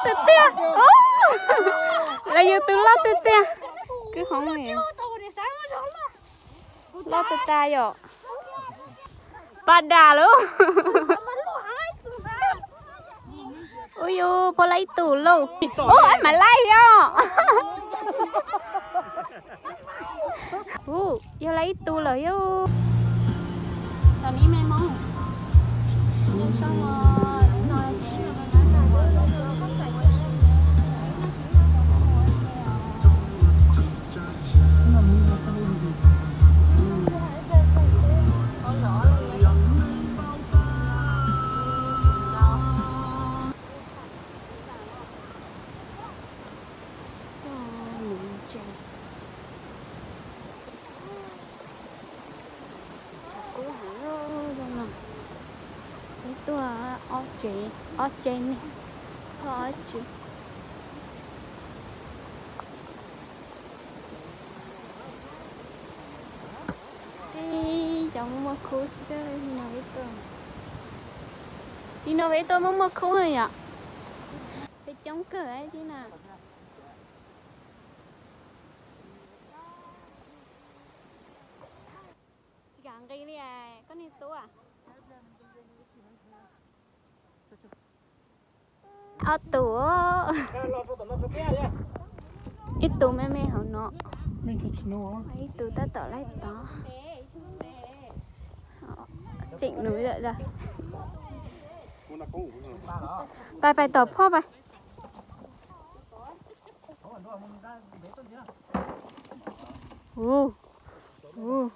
Tiag tiag. Los yus tus loj tiag tiag. Kwv hoob li. Loj tiag tiag yom. Paj das lauj. Ua yus puas laib ib tug lauj. Ub, mas laib yom. Ub, yog laib ib tug lawm yom. Tshav kub heev zoo no. Peb tuaj ob tsev, ob tsev ne, ob tsev. Tib cov muaj muaj khub xwb, li no peb tuaj, li no peb tuaj muaj muaj khub yom. Peb coob kawg tib na. Tsis kam nqis li, koj niag tub. Ob tug, ib tug me me hauv no, ib tug tab tom laib tod. Tseem nws lawm. Pais pais tom phoj pais. Ub, ub,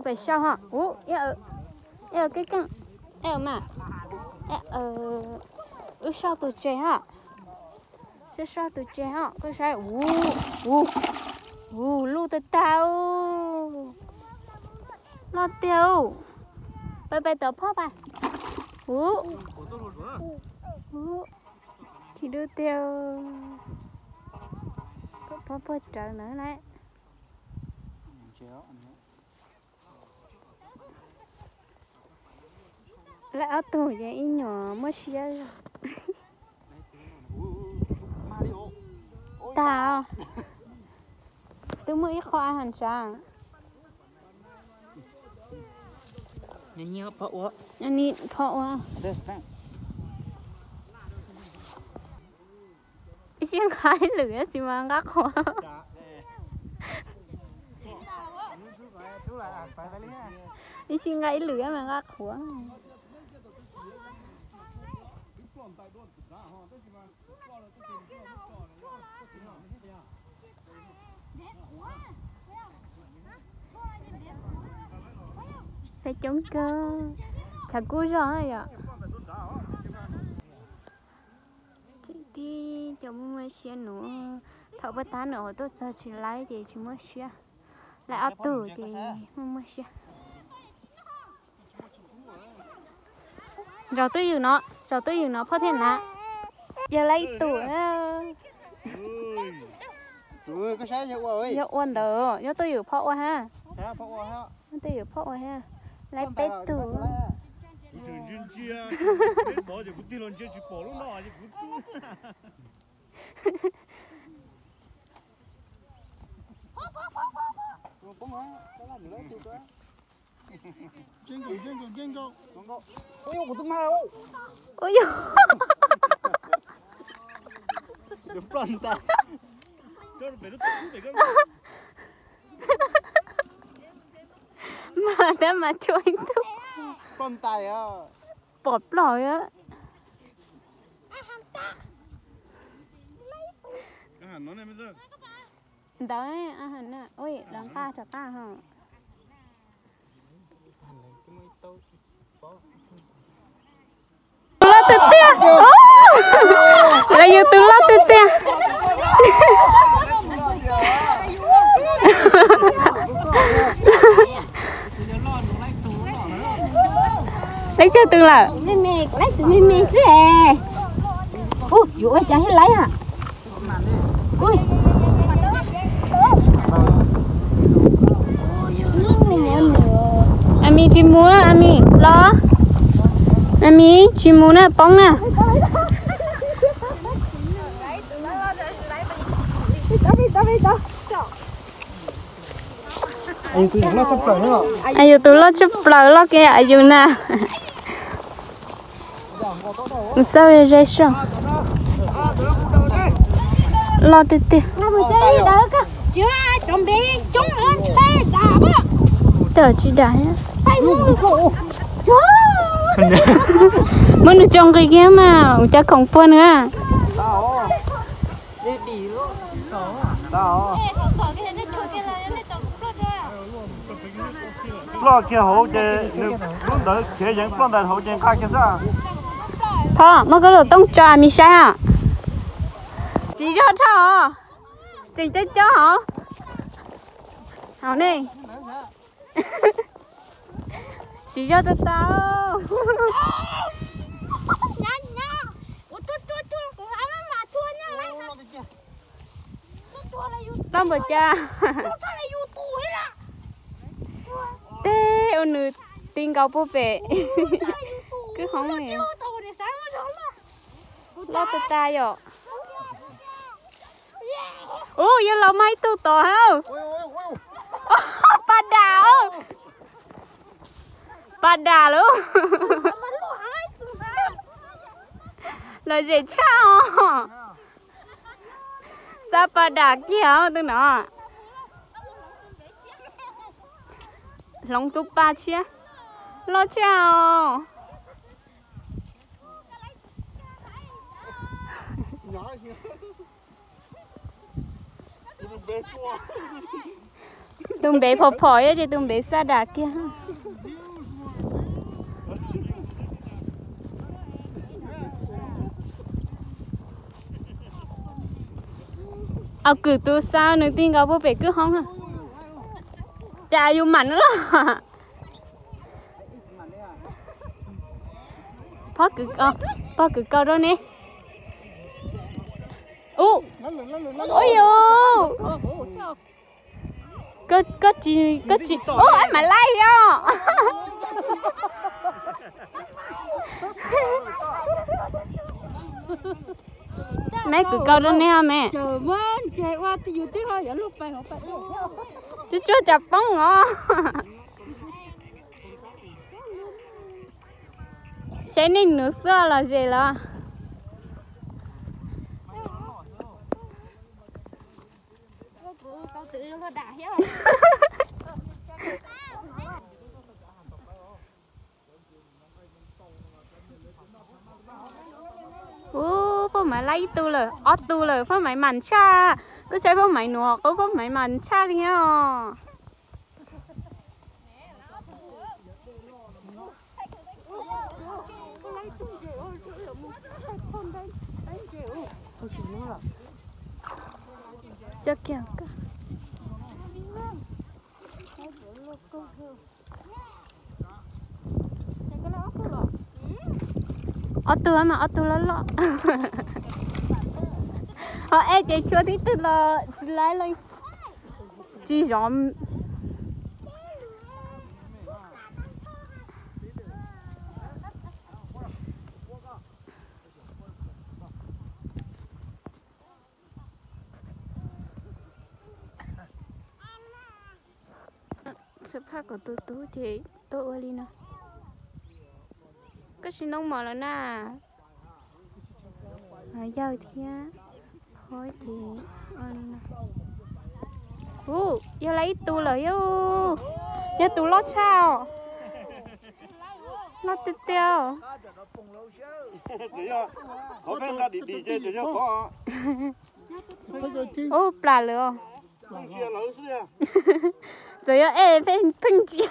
pais sau ho. Ub, ib, ib keeb keej, ib mas, wb sau tus tseg ho. Sau sau tus tseg ho, koj saib. Ub, ub, ub, luj tag tag. Loj tiag. Pais pais tom phoj pais. Ub, ub, chim dub tiag. Koj phob pog rawv ntawd na. Lawv ob tug ces ib nyuag muaj siab zog. Tag. Twb muaj ib qho a has tsav. Phoj ua. Ib sij nqa ib lwm tsis mas nqa qhuav. Ib sij nqa ib lwm mas nqa qhuav. Peb coob kawg, tshav kub zog yom. Tseem tib cov muaj muaj siab nuav, thaum paj tab nws hauv tuaj txog tsis laib ces tsis muaj siab, laib ob tug ces muaj muaj siab. Zaum twj ywm no, zaum twj ywm no phoj thiaj hnav. Yog laib ib tug. Yog ua ntawd, yog twj ywm phoj ua hab. Twj ywm phoj ua hab. Laib peb tug. Ua yog. Mas tab mas cuag ib tug pom ploj. Ntawd, lawv nqa rov qab ho. Loj tiag tiag. Lawv yug tus loj tiag tiag. Laib tsawg tus lawm? Laib tus me me xwb es. Ub, yuav ua cas thiaj laib a? Ami tsis mus, Ami los. Ami tsis mus na, poob na. Yus tus loj tshaj plaws, loj kiag yus na. Txawj ze soj. Loj tiag tiag. Tej tsis dam. Muab nws tso nqi kiag mas ua cas khoom puag nws. Ploj kiag hauv ces nws lub ntawd khiav yeev ploj ntawd hauv ces nqa kiag xwb. Phob, muab koj lub tooj tso me saib os. Siv zog dhau os. Tseem coob coob hauv. Hauv ne. Siv zog tas tas. Loj npaum cas. Tej ua nws ti nkaus puag pem kwj hoob. Loj tas tas yom. Ub, yog los mas ib tug tod hab. Pas dam, pas dam lauj. Lom zem tshaj os. Xav pas dam kiag tus no. Hloov tus pas tshiab. Loj tshaj os. Tus npev phom phom thiab ces tus npev xav dam kiag. Au, kwv tus xav nws ti nkaus puag pem kwj hoob. Cas yus mam no los. Pog kwv kaus rau ne. Ub, ub yus. Koj tsis, koj tsis, ub, ab mam laij os. Me kwv kaus rau ne ho me. Tsuag tsuag cas poob os. Saib neeg nuv xwb los zem los. Ub, Phauj Maiv laij ib tug lawm, ob tug lawm, Phauj Maiv mas tshaj. Koj saib Phauj Maiv nuav qub, Phauj Maiv mas tshaj li os. Cov kiag. Ob tug mas ob tug loj loj. Ho ej ces tshuav tib tug los tsis laib los tsis zov. Xab phaj kuv tus tub ces tuaj ua li no. Koj tsis noob mov lawm na. Yawg thiab phob ces ua li no. Ub, yog lawm ib tug lawm yog. Yog tus loj tshaj os. Loj tiag tiag. Ub, plam lawm os. Txawm yog ej pheej ntsia.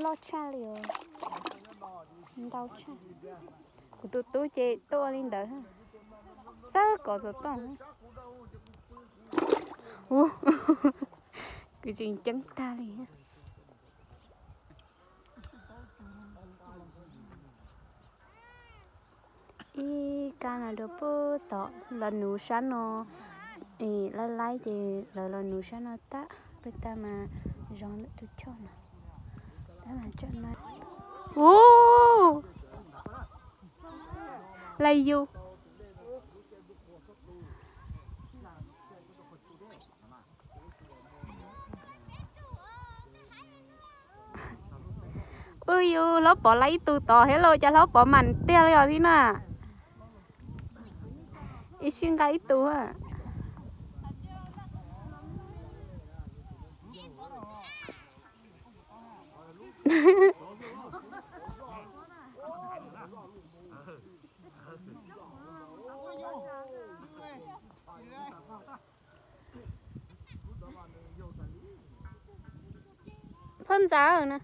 Loj tshaj li os. Ntau tshaj. Kuv tus tub ces tuaj li ntawd. Txawj kov xov tooj. Kuv tseem ceeb tag li. Ib kab no rau puag tom los nuv sab no, laib laib ces lawv los nuv sab no tag, peb tag mas zoo ntawm tus choj no. Tab mas tsam no Ub, laj yus. Ub yus, Hlob Pov laj ib tug tod thiab lauj, cas Hlob Pov mam tiag li os thiab na. Ib sij nqa ib tug. Phoj ntxawm na.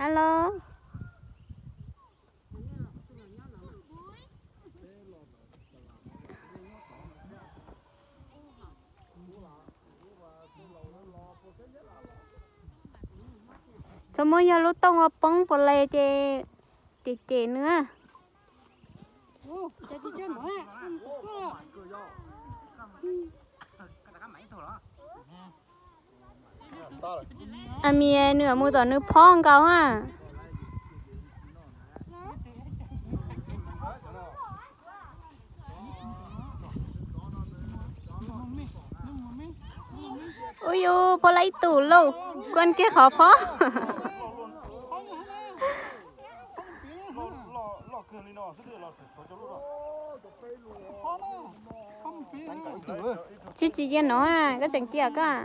Alo. Txhob muab yog lub tooj ua poob puas le ces cem cem nws. Amiv, nws mus tom nws phob nkaus na. Ub yus, phob laj ib tug lauj, kuaj kiag qhov phob. Tsis tsis cia no, koj tseem cia koj.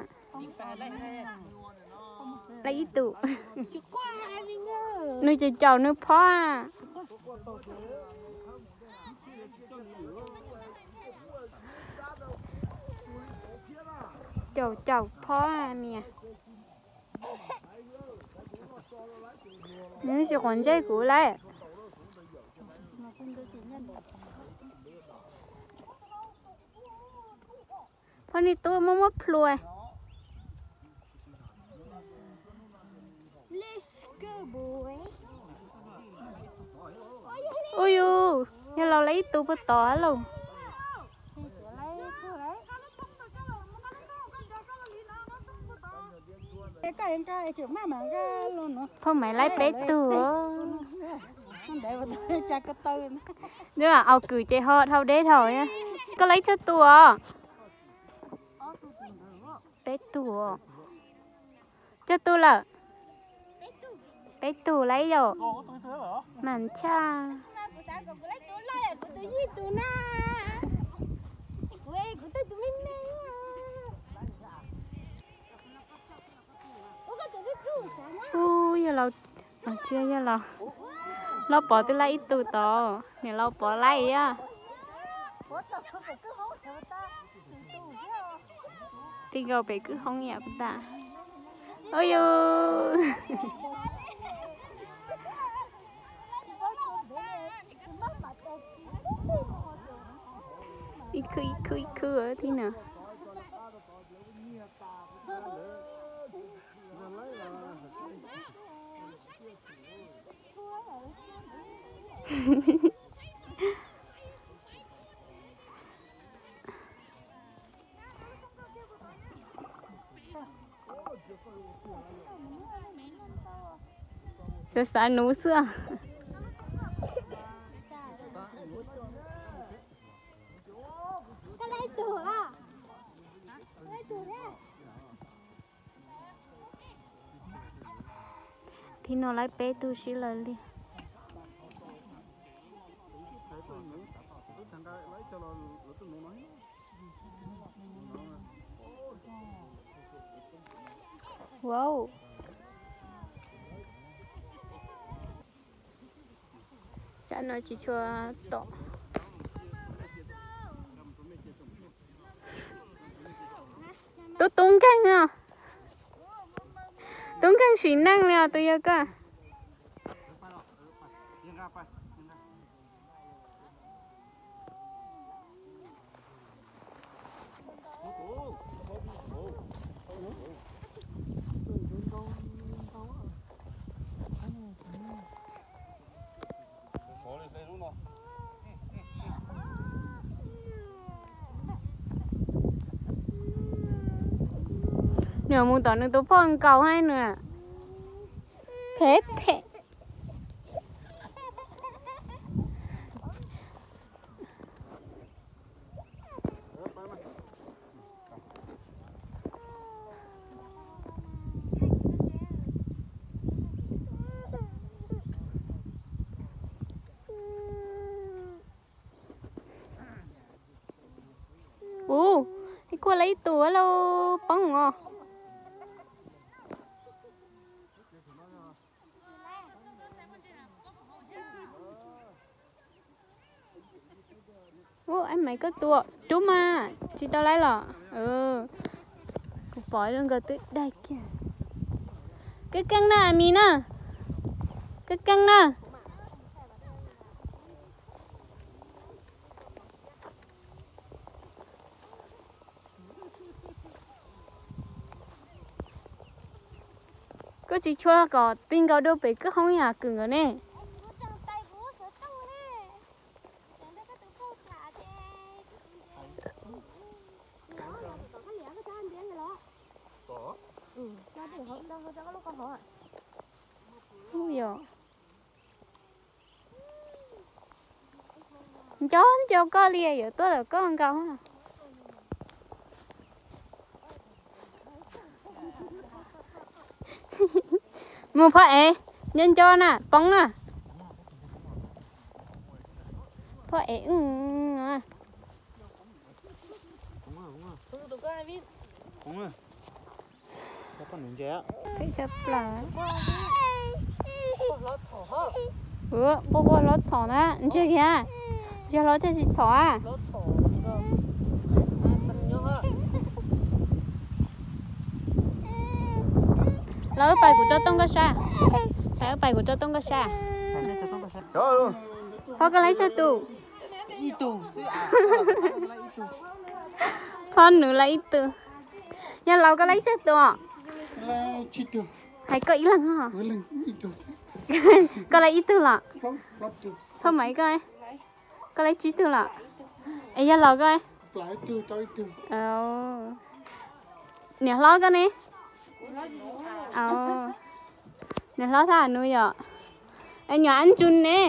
Laj ib tug. Nws tseem caum nws phob. Caum caum phob mias. Nws tsis quav ntsej kuv lawm. Phob niag tub muab muab plhuav. Ub yus, yog laus lawv ib tug puag tod lauj. Phauj Maiv laib peb tug. Nws au kwm ces ho dhau deb dhau. Koj laib tsawg tus os? Peb tug. Tsawg tus lawm? Peb tug lawm yom. Mam chaj. Ub, yog laus, tsis yog laus, Hlob Pov twb laib ib tug tod, niam laus Pov laib os. Ti nkaus pem kwj hoob yam tas. Ub yus. Ib khwb ib khwb ib khwb thiab na. Xav xav nuv xwb. Thib no laib peb tug sib law li. Wow. Tsam no tsis tshua tom. Tub tub nkeeg os. Tub nkeeg sim neej li os tus yawg koj. Nws mus tom nws tus phauj nkaus hab nws. Phem phem. Kuaj lawv ib tug lauj, poob os. Ub, Maiv, koj tua rub mas tsis tau lawv los. Kuv pom zoo nkaus twb daig kiag. Keeb keeb na Maiv na, keeb keeb na. Koj tsis tshua kom ti nkaus dua pem kwj hoob yam kwm nkawd ne. Ub yom. Nco nco koj li yuav tuaj ntawm koj nkaus. Mus phoj ev, nco nco na, poob na. Phoj ev. Ua, quaj quaj hlob txhom na, ntshe kiag, ntshe hlob thiaj tsis txhom a. Los wb pais kuv tso tooj koj sab. Los wb pais kuv tso tooj koj sab. Phoj, koj laib tsawg tus? Phoj, nws laib ib tug. Yog laus koj laib tsawg tus? Hais koj ib leeg. Koj laib ib tug los? Phoj Maiv, koj, koj laib tsib tug los? Es yog laus koj? Niam hlob koj ne? Niam hlob thaj nus yom. Es nyuam Ab Ntsus ne?